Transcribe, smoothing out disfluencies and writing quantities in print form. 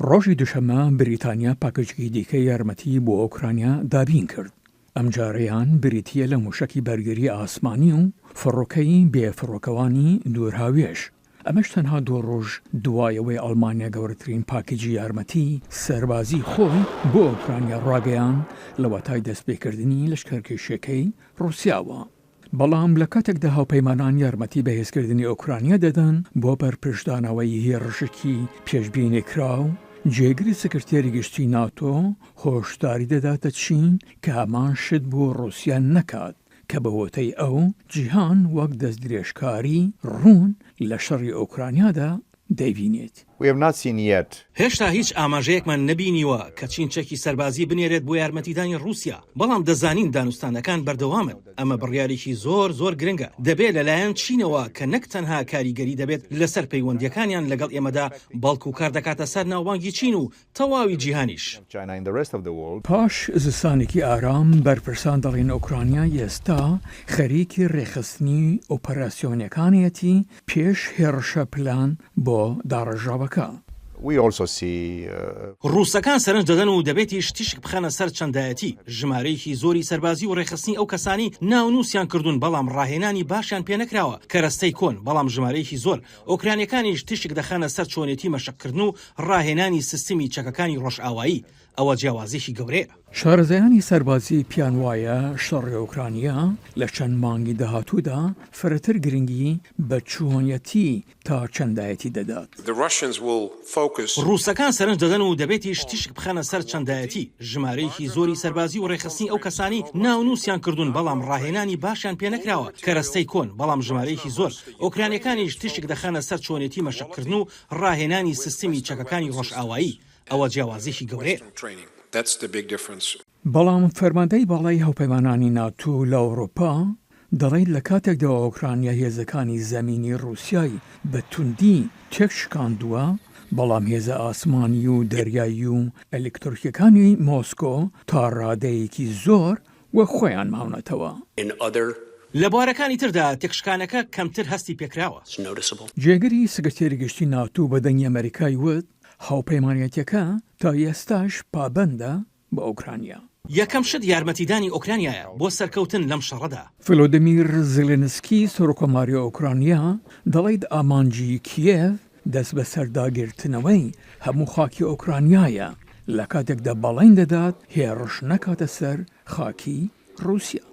ڕۆژی دوشەممە بریتانیا پاکێجێکی دیکەی یارمەتی بۆ ئۆکرانیا دابین کرد، ئەمجارەیان بریتییە لە موشەکی بەرگری ئاسمانی و فڕۆکەی بێ فڕۆکەوانی دوورهاوێژ، ئەمەش تەنها دوو ڕۆژ دوای ئەوەی ئەڵمانیا گەورەترین پاکێجی یارمەتی سەربازی خۆی بۆ ئۆکرانیا ڕاگەیاند لەوەتای دەستپێکردنی لەشکرکێشیەکەی ڕوسیاوە. بەڵام لە کاتێکدا هاوپەیمانان یارمەتی بەهێزکردنی ئۆکرانیا دەدەن بۆ بەرپرچدانەوەی هێڕشێکی پێشبینیکراو، جێگری سکرتێری گشتی ناتۆ هۆشداری دەداتە چین کە هەمان شت بۆ ڕوسیا نەکات، کە بە وتەی ئەو، جیهان وەک دەستدرێژکاری ڕوون لە شەڕی ئۆکرانیادا دەیبینێت. We have not seen yet. هێشتا هیچ ئاماژەیەکمان نەبینیوە کە چین چەکی سەربازی بنێرێت بۆ یارمەتیدانی ڕووسیا، بەڵام دەزانین دانوستانەکان بەردەوامن. ئەمە بڕیارێکی زۆر زۆر گرنگە دەبێت لەلایەن چینەوە کە نەک تەنها کاریگەری دەبێت لەسەر پەیوەندییەکانیان لەگەڵ ئێمەدا، بەڵکو کاردەکاتە سەر ناوبانگی چین و تەواوی جیهانیش. پاش زستانێکی ئارام، بەرپرسان دەڵێن ئۆکرانیا ئێستا خەریکی رێکخستنی ئۆپەراسیۆنەکانیەتی پێش هێڕشە پلان بۆ داڕێژراوەکە. ڕووسەکان سەرنج دەدەن و دەبێتیش تیشک بخەنە سەر چەندایەتی، ژمارەیەکی زۆری سەربازی و ڕێکخستنی ئەو کەسانەی ناونووسیان کردوون بەڵام ڕاهێنانی باشیان پێنەکراوە، کەرەستەی کۆن، بەڵام ژمارەیەکی زۆر ئۆکرانیەکانیش تیشک دەخەنە سەر چۆنێتی مەشقکردن و ڕاهێنانی سیستمی چەکەکانی ڕۆژئاوایی، ئەوە جیاوازیەکی گەورەیە. شارەزایانی سەربازی پیان وایە شەڕی ئۆکرانیا لە چەند مانگی داهاتوودا فرەتر گرنگی بە چۆنیەتی تا چەندایەتی دەدات. ڕووسەکان سەرنج دەدەن و دەبێتیش تیشک بخەنە سەر چەندایەتی، ژمارەیەکی زۆری سەربازی و ڕێکخستنی ئەو کەسانەی ناونووسیان کردوون بەڵام ڕاهێنانی باشیان پێنەکراوە، کەرەستەی کۆن، بەڵام ژمارەیەکی زۆر ئۆکرانیەکانیش تیشک دەخەنە سەر چۆنێتی مەشقکردن و ڕاهێنانی سیستمی چەکەکانی ڕۆژئاوایی، ئەوە جیاوازیەکی گەورەیە. بەڵام فەرماندەی باڵای هاوپەیمانانی ناتۆ لە ئەوروپا دەڵێت لە کاتێکدا ئۆکرانیا هێزەکانی زەمینی ڕووسیای بە توندی تێکشکاندووە، بەڵام هێزە ئاسمانی و دەریایی و ئەلکترۆنییەکانی مۆسکۆ تا ڕادەیەکی زۆر وەک خۆیان ماونەتەوە. لە بوارەکانی تردا تێکشکانەکە کەمتر هەستی پێکراوە. جێگری سکرتێری گشتی ناتۆ بە دەنگی ئەمەریکای وت، هاوپەیمانێتیەکە تا ئێستاش پابەندە بە ئۆکرانیا. یەکەم شت یارمەتیدانی ئۆکرانیایە بۆ سەرکەوتن لەم شەڕەدا. ڤلۆدیمیر زیلینسکی، سەرۆککۆماری ئۆکرانیا دەڵیت ئامانجی کیێڤ دەستبەسەرداگرتنەوەی هەموو خاکی ئۆکرانیایە، لە کاتێکدا بەڵێن دەدات هێڕش نەکاتە سەر خاکی ڕووسیا.